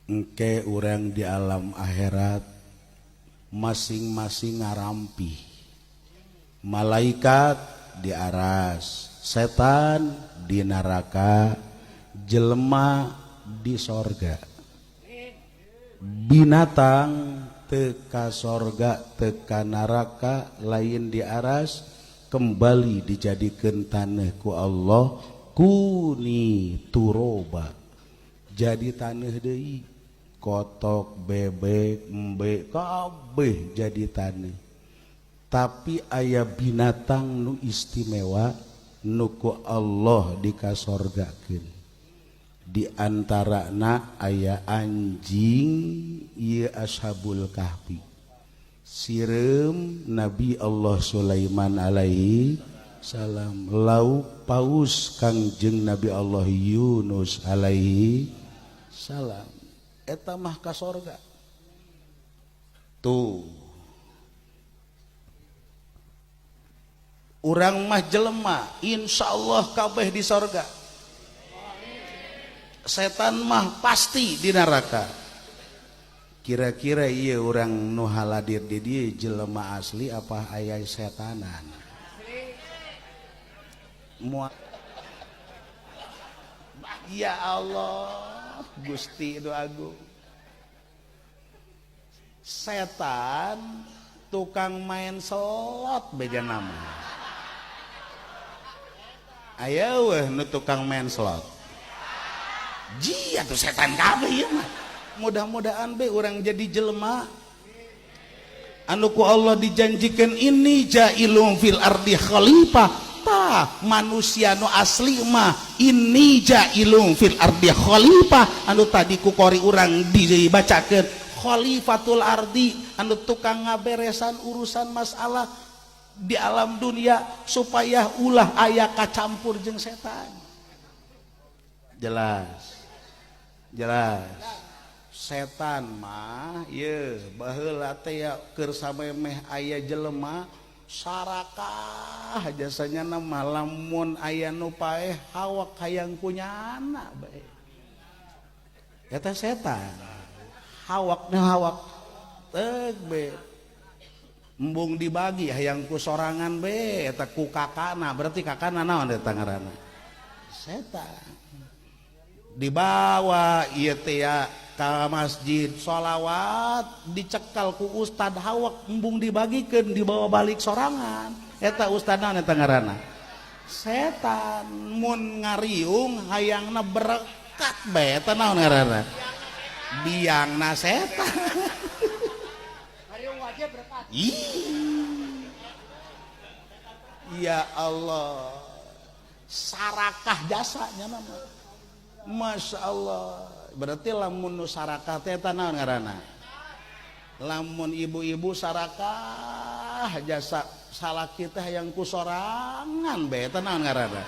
Engke urang di alam akhirat masing-masing ngarampi. Malaikat di aras, setan di neraka, jelema di sorga. Binatang teka sorga, teka neraka, lain di aras, kembali dijadikan tanah ku Allah, kuni turoba, jadi tanah deui. Kotok, bebek, embe, kabeh jadi tanah. Tapi aya binatang nu istimewa nu ku Allah dikasorgakeun, di antarana aya anjing ieu Ashabul Kahfi, sireum Nabi Allah Sulaiman alaihi salam, lauk paus Kangjeng Nabi Allah Yunus alaihi salam. Eta mah ka sorga tuh. Urang mah jelema insya Allah kabeh di sorga, setan mah pasti di neraka. Kira-kira iya orang nu haladir di dieu jelema asli apa aya setanan? Mua. Ya Allah, Gusti itu agung. Setan tukang main slot beja nama. Aya weh nu tukang main slot. Jia tuh setan kabeh ieu mah. Mudah-mudahan be urang jadi jelema anu ku Allah dijanjikan ini jailum fil ardi khalifah. Tah manusia nu asli mah ini jailum fil ardi khalifah, anu tadi ku kori urang dibacakeun khalifatul ardi, anu tukang ngaberesan urusan masalah di alam dunia supaya ulah aya kacampur jeung setan. Jelas, jelas. Setan mah ye baheula teh ya keur samemeh aya jelema sarakah jasanya nama, lamun aya nu paeh hawak hayang kunyana bae. Eta setan hawakna, hawak teh be embung dibagi hayang ku sorangan be. Eta ku kakana, berarti kakana naon eta ngaranna? Setan. Dibawa ieu teh ya ka masjid, sholawat dicekal ku ustad, hawak embung dibagikeun, dibawa balik sorangan. Eta ustad naon eta ngaranna? Setan. Mun ngariung hayangna berkat bae, eta naon ngaranna? Biangna setan. Ngariung wajib berkat. Ih. Ya Allah, sarakah jasanya nama, Masya Allah. Berarti lamun nu sarakah teh eta naon ngaranna? Lamun ibu-ibu sarakah jasa salaki teh hayang ku sorangan bae, eta naon ngaranna?